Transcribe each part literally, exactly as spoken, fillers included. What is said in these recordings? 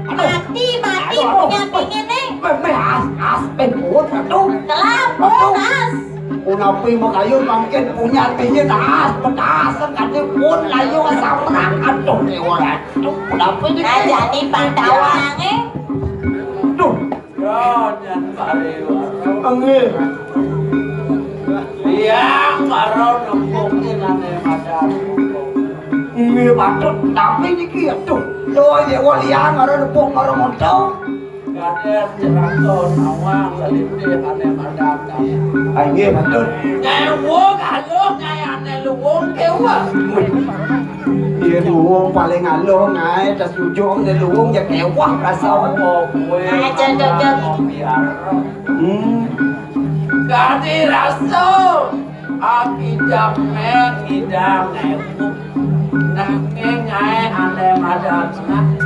Mati, mati, aduh, aduh. Punya dingin nih. Meh, meh, as, as, meh, pun, aduh. Kelap, aduh. As. Punapi makayun mangkin punya dingin, as, pedas, kati pun, layu, samrak, aduh, dewa, aduh, punapi ini. Nah, jadi pandawange. Duh. Ya, nyan pariwara. Nggih. Liang para nempukin ane madan. Nggih, patut. Tapi niki, aduh. Yo, dewa liang para nempuk para monto. Gaden jerangkon awang lelitih ane madan. Ah, nggih, patut. Nyai wong aluh, nyai ane luwung kewa. Iya, luwung paling aluh, ngae, tas ujung de luwung ya kewa rasa. Oh, kowe. Aja, aja, aja. Biar. Hmm. Kadi rasa. Aki jamen idang ewu. Nanging ngae ane madan.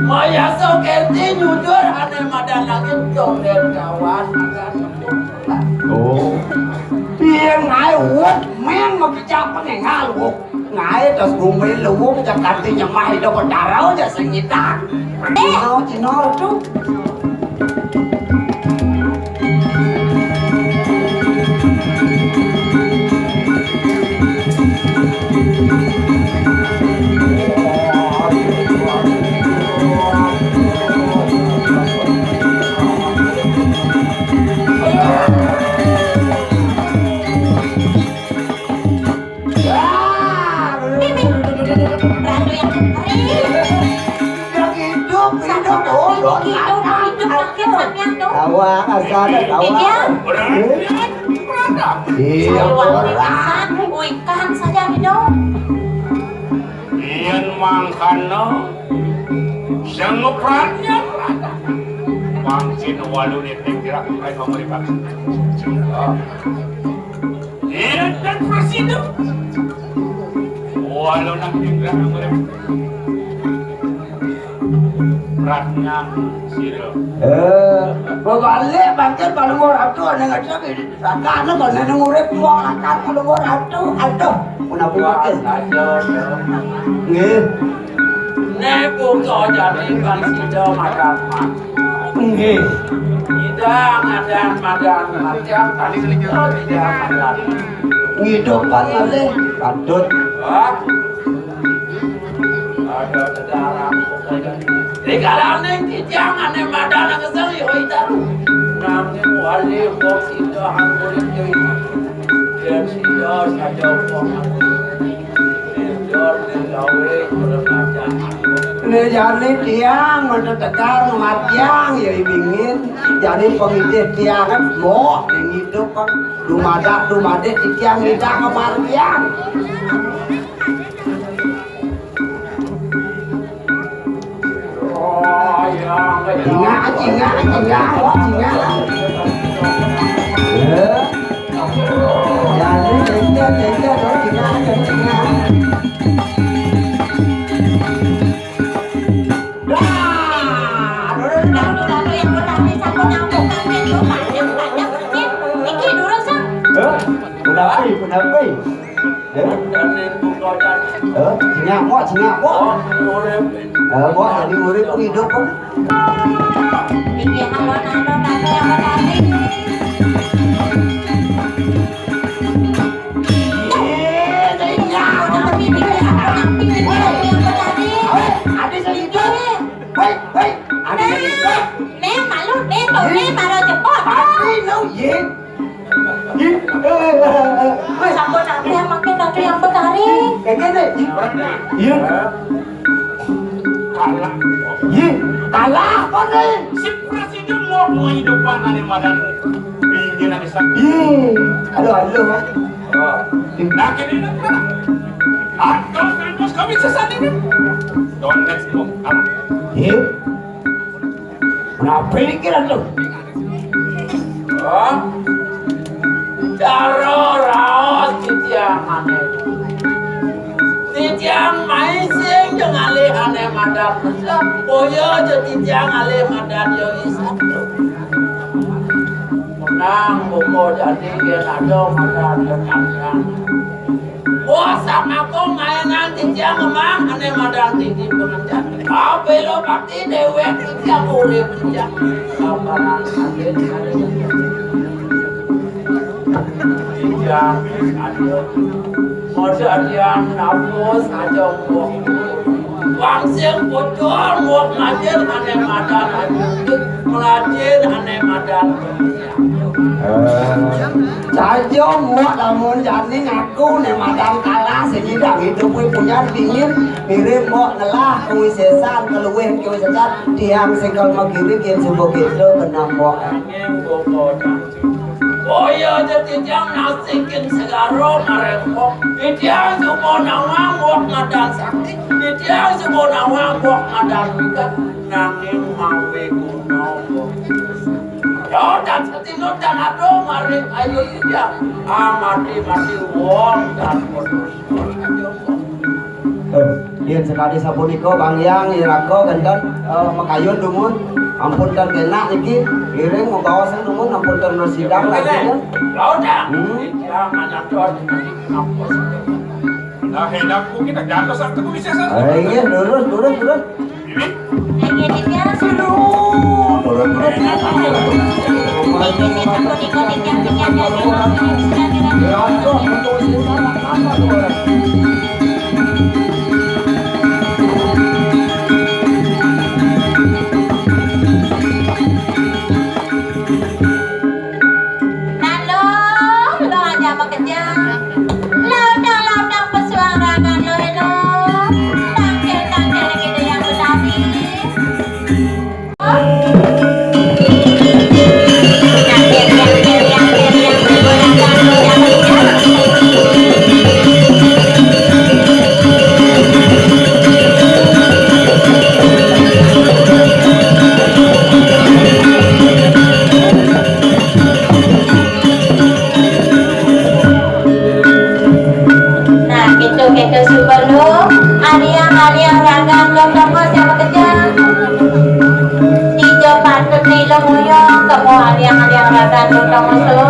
Maya so kerti nyujur ane madan langit, jonden kawan madan. Oh. Piye ngae wut men makijak pengengal wuk. Ngae tas bumi luwung jak kanti nyemah ido petara aja sing ngidak. Cino, Cino tu. Mimi. Ratu yang kering. Yang hidup, hidup, oh, hidup, hidup, makin sampean tuh. Tawa, asal ada tawa. Iya. Iya, orang. Pisan, uikan saja, hidup. Yen mangkana sing ngepratnya rata. Mangkin walune pinggiran kae pamripatku. Yen dan presiden. Walau nang pinggiran pamripatku. Pratnya sira. Eh, bebalik mangkin paling ora tuh ning ngecek ini. Sakane kok nek urip wong akan nulung ora atuh. Aduh, punapi mangke. Nggih. Nek buka jane kan sida madan. Nggih. Ida madan, madan, madan, kan sida ida madan. Ngidupan malih. Patut. Wah. Ada sejarah. Di kalaning titiang ane madan ngesel yo itaru. Nanging wali kok sida anggur itu. Yen sida saja kok. Ledor gawe peremajaan. Lejane tiang mata tegar ngematiang ya ibingin. Jane pemilih tiang kan mo ning hidup kan. Dumadak dumadik titiang ngidak ngematiang. Cingak, cingak, cingak, wah, cingak. Eh. Jadi, tengke, tengke, tuh, cingak, cingak. Dah. Aduh, aduh, aduh, aduh, yang berani sapu nyapu, kan, itu panjang, panjang, ini. Niki durung, Sang. Eh? Punapi, punapi. Ya. Eh, sing ngamuk, sing ngamuk. Eh, kok jadi urip hidup, kan? Iki alon-alon aku yang tadi. Eh, sing ngamuk. Tapi dia yang tadi. Weh, ada sing hidup. Weh, weh, ada sing hidup. Nih, malu, nih, tuh, nih, baru jemput. Pasti, no, ye. Sampun akeh mangke Ratu yang Betari. Kene, iya. Iya. Kalah. Iya, kalah apa nih? Si presiden mau kehidupan ane madan. Pingin ane sakit. Iya. Aduh, aduh. Nah, kene nak. Atau terus kami sesat ini. Don't let's go. Kalah. Iya. Kenapa ini kira tuh? Hah? Cara raos titiang ane. Titiang maising jeung alih ane madan mesem. Boyo aja titiang alih madan yo isan. Menang buko jadi yen ada madan yo kalian. Wah, sang aku ngayangan titiang emang ané madan titi pengencan. Apa lo bakti déwék titiang urip titiang. Sabaran adén titiang ada. Ada yang nafas aja wong. Wang sing bocor wong ngajin ané madan aja. Melajin ané madan. Saja muak lamun jani ngaku né madan kalah sing nyidang idup kuwi punyan dingin, mirip mbok ngelah kuwi sésan, keluwih kuwi sésan, tiang sing kal magiri yen subuh gitu kena mbok. Boya dadi tiang nasikin segara marepok, tiang subuh nawang mbok madan sakti, tiang subuh nawang mbok madan wikan, nanging mawe guna mbok. Yo, dan Tino dan ado mari ayo iya. Ah, mati-mati wong dan putus. Eh, yén sekali sapunika Bang Hyang iraka kénten, eh, makayun dumun. Ampun ten kenak niki. Iring membawa sing dumun ampun ten sidang lagi ya. Lo dah. Hmm. Jangan ada. Nah, hendak mungkin ada satu bisa. Eh, iya, lurus, lurus, lurus. Nah, lo, lo aja makejang. Lautang-lautang pesuang ragan lo eno. Tangkil-tangkil lagi dayang betari. Nah, gitu, gitu, suba lo. Aliang, aliang, ragan, lo, tongos, siapa kerja? Ijo patut nih lo, muyong, kamu aliang, aliang, ragan, lo, tongos, lo.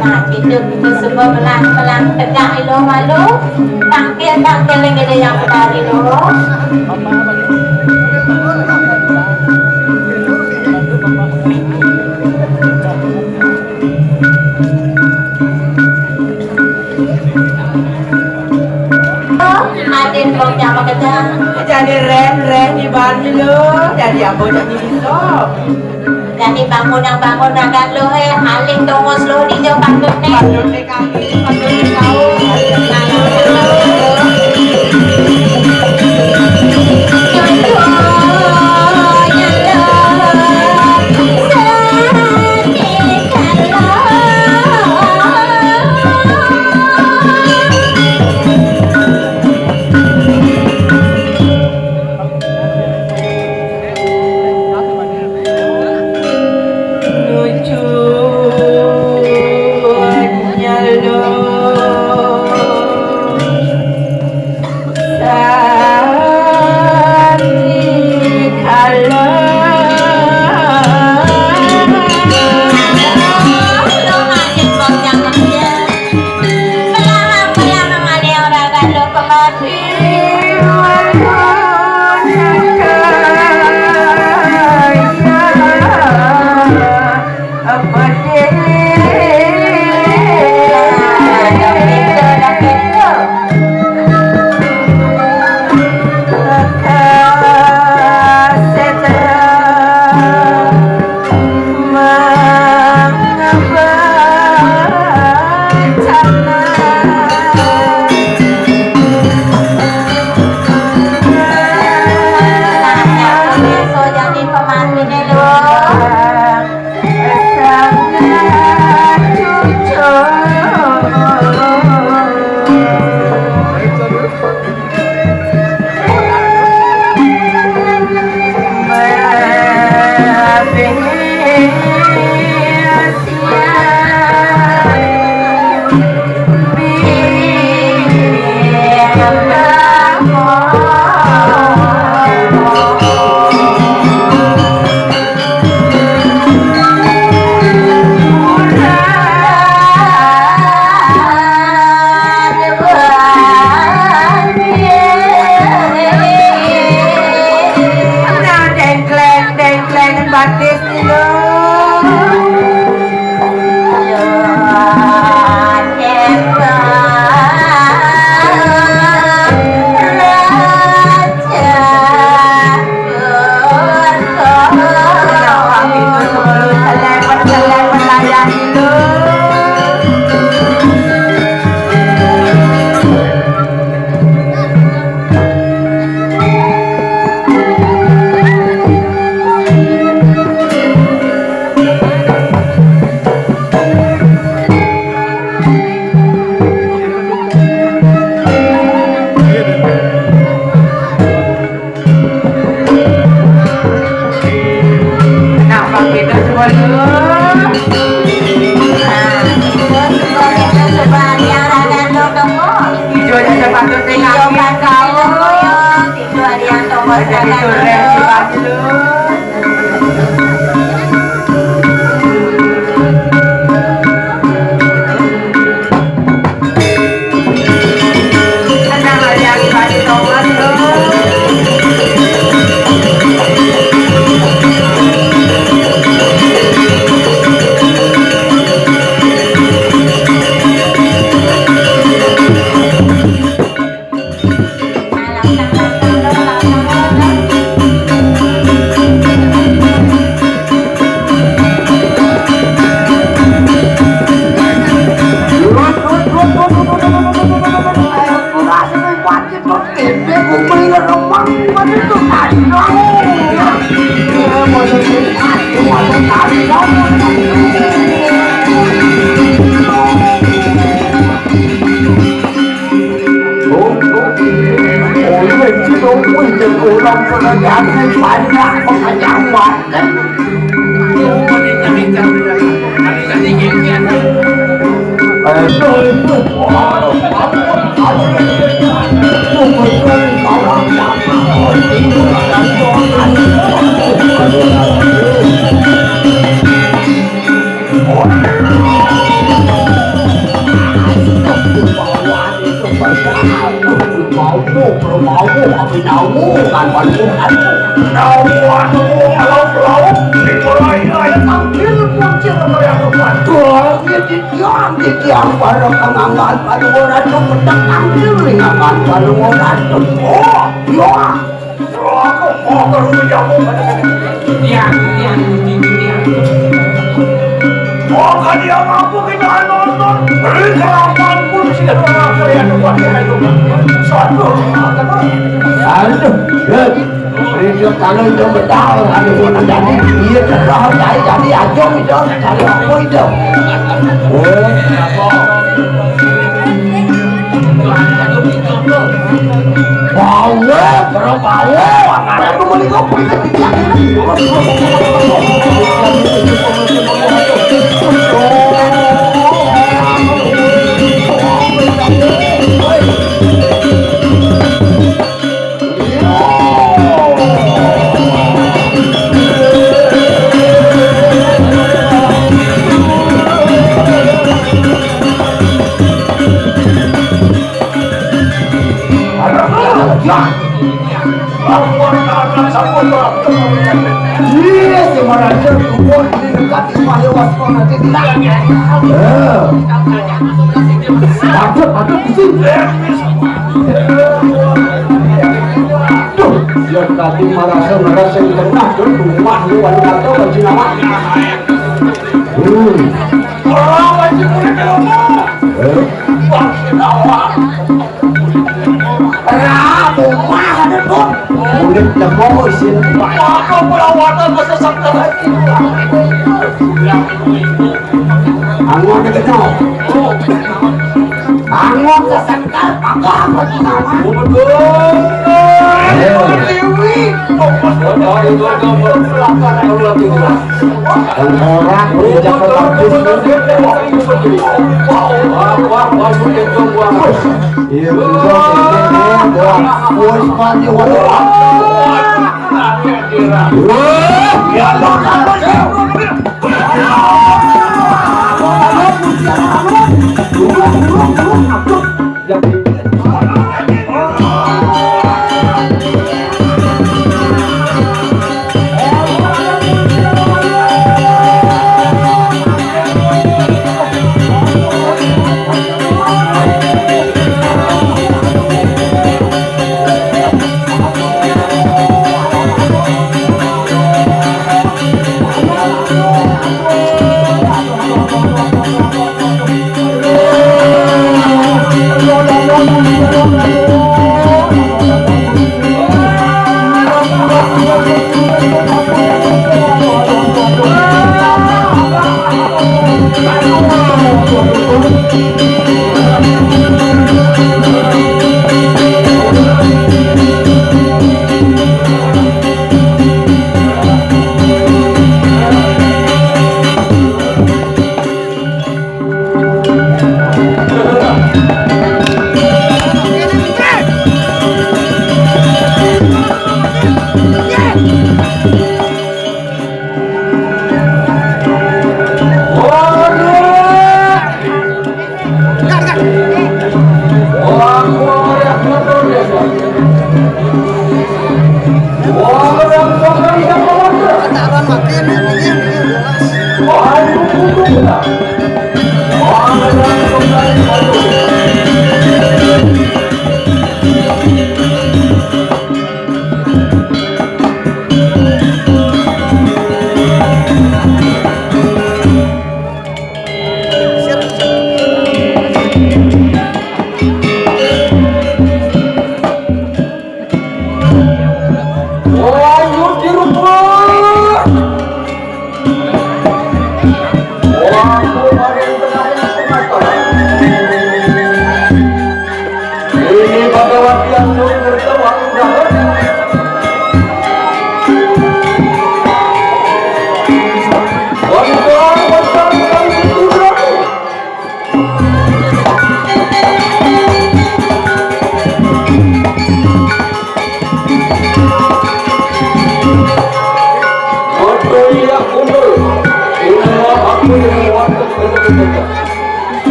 Nah, gitu, gitu, suba, melang, melang, tegak, lo, malu. Tangkil, tangkil, yang gede, yang besar, lo. Adin bocah makejang. Jadi rem, rem iban lo. Jadi apa jadi iso? Jadi bangun yang bangun ragan lo, eh, aling tongos lo di jauh patut nih. Patut nih kaki, patut nih kau. Patut ning Tio Pasau, Tio Arianto Mas Kakak. Maka dia mampu kita nonton. Beri kerapan pun sih orang kaya depan dia itu. Satu. Aduh, ya. Itu kalau itu betul, ada guna jadi. Iya, terus saya jadi aja itu, cari apa itu? Oh. Bawa, bro, bawa. Anak itu beli kopi. Iya, si Maraja, buat di dekat rumah lewat sekolah nanti. Eh. Patut, patut di sini. Duh, ya tadi marasa-marasa yang tengah, tuh, rumah lu, anu, kata, baju nama. Hmm. Ora wajib kulit lho. Eh? Wah, kenapa? Ora, rumah ada, tuh. Kulit lemo, isin. Wah, aku perawatan masa sakit lagi. Anu ada kenal. Angon sesengkal pagah bagi nama. Betul. Dewi. Tengkorak, ucap bagus. Wah, wah, wah, wah, wah, wah. Iya, betul. Wah, wah, wah, wah. Wah, ya,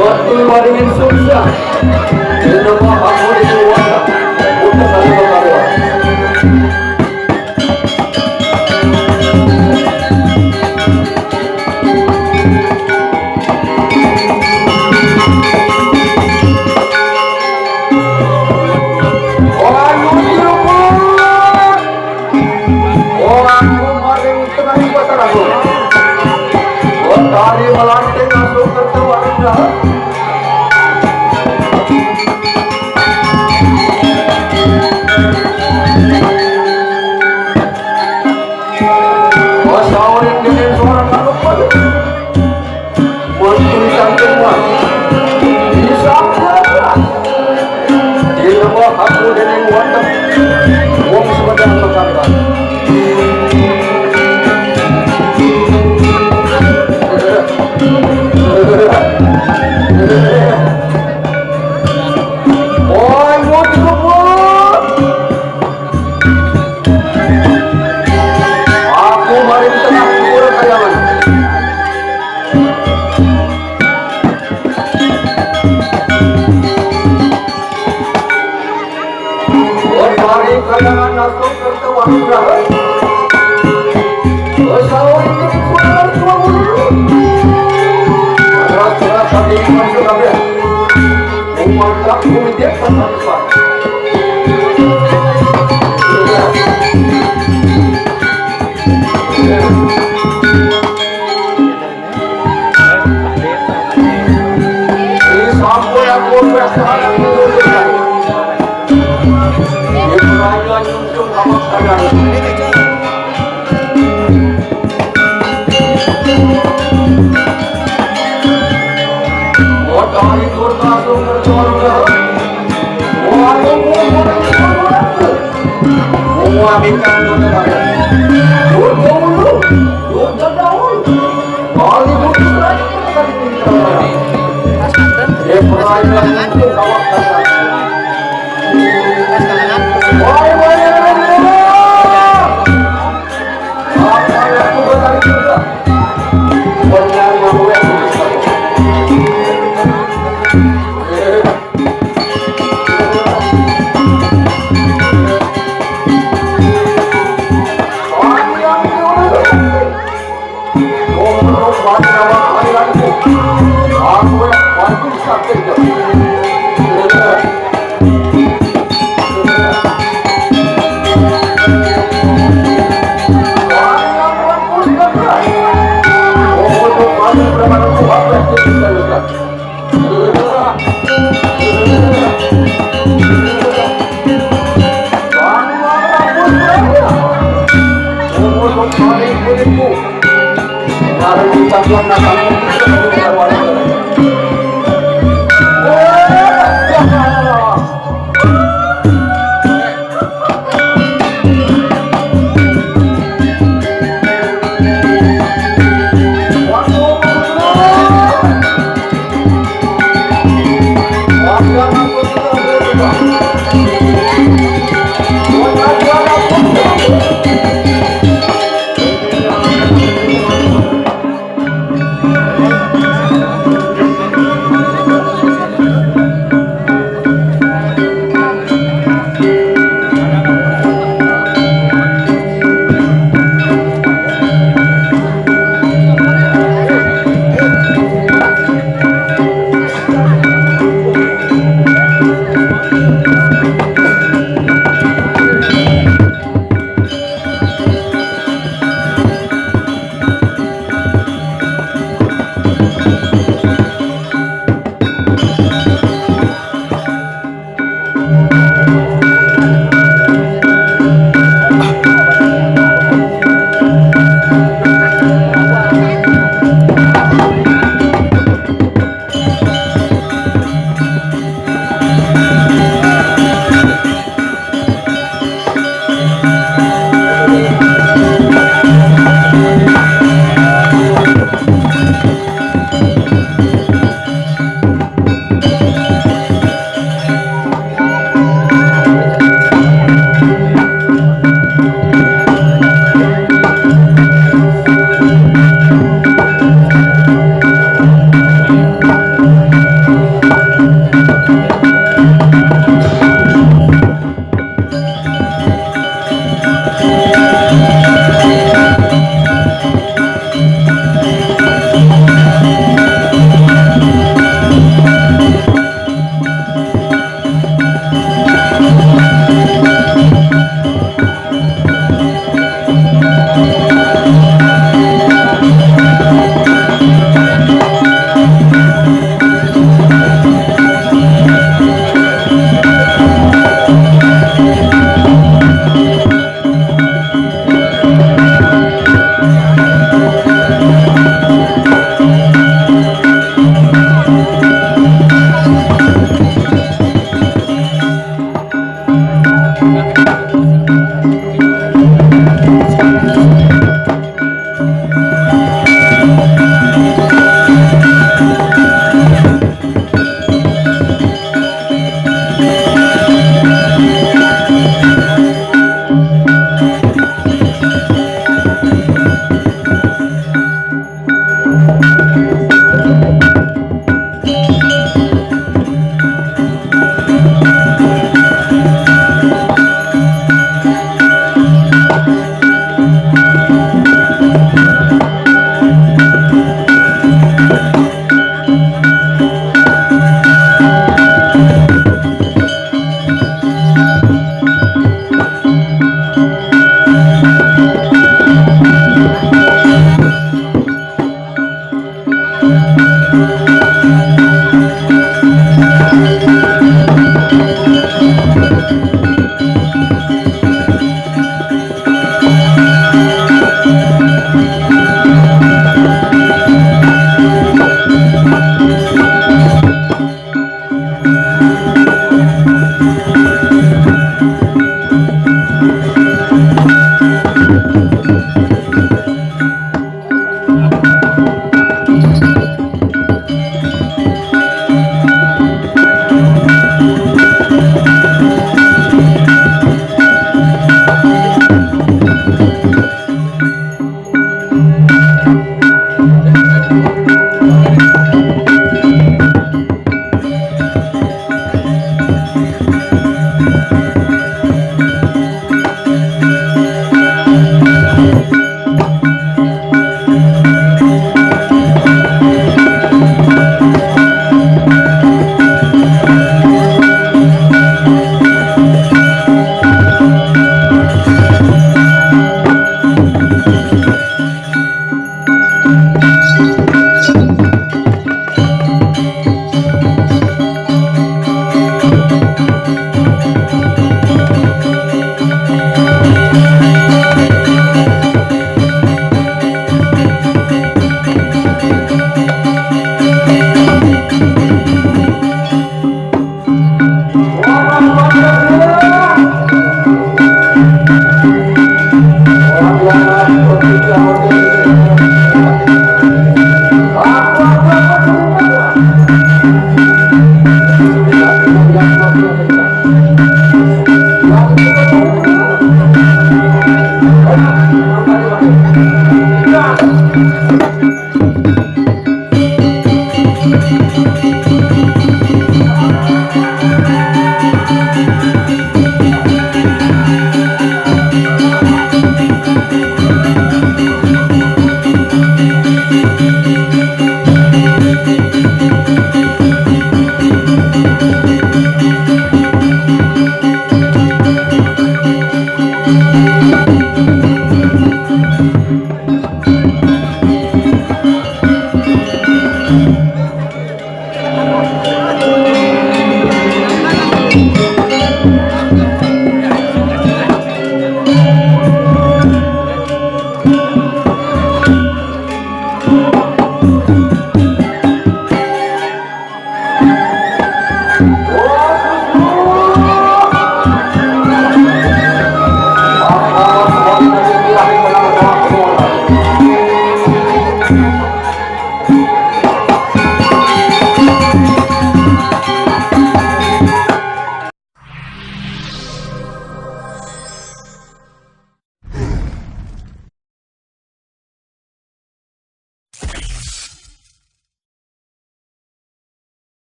Waktu paringin sukses, di nama aku di keluarga, untuk kami berkarya. Orang nuju rumah. Orang maring tengah ibadah aku. Betari melanting asuh kerta warna. Wasaurin dengan suara kalupan. Menteri Tanjung Mas. Bisa apa? Di lembah aku dengan wadah. Wong sebenarnya mengatakan. Oi, mau dikebut. Aku mari di tengah kuburan kayangan. Oi, mari kayangan nasib bertuan. Oi, sahur itu suara suara. Keras-keras hati iman sudah. Umat tak kumidik pasal.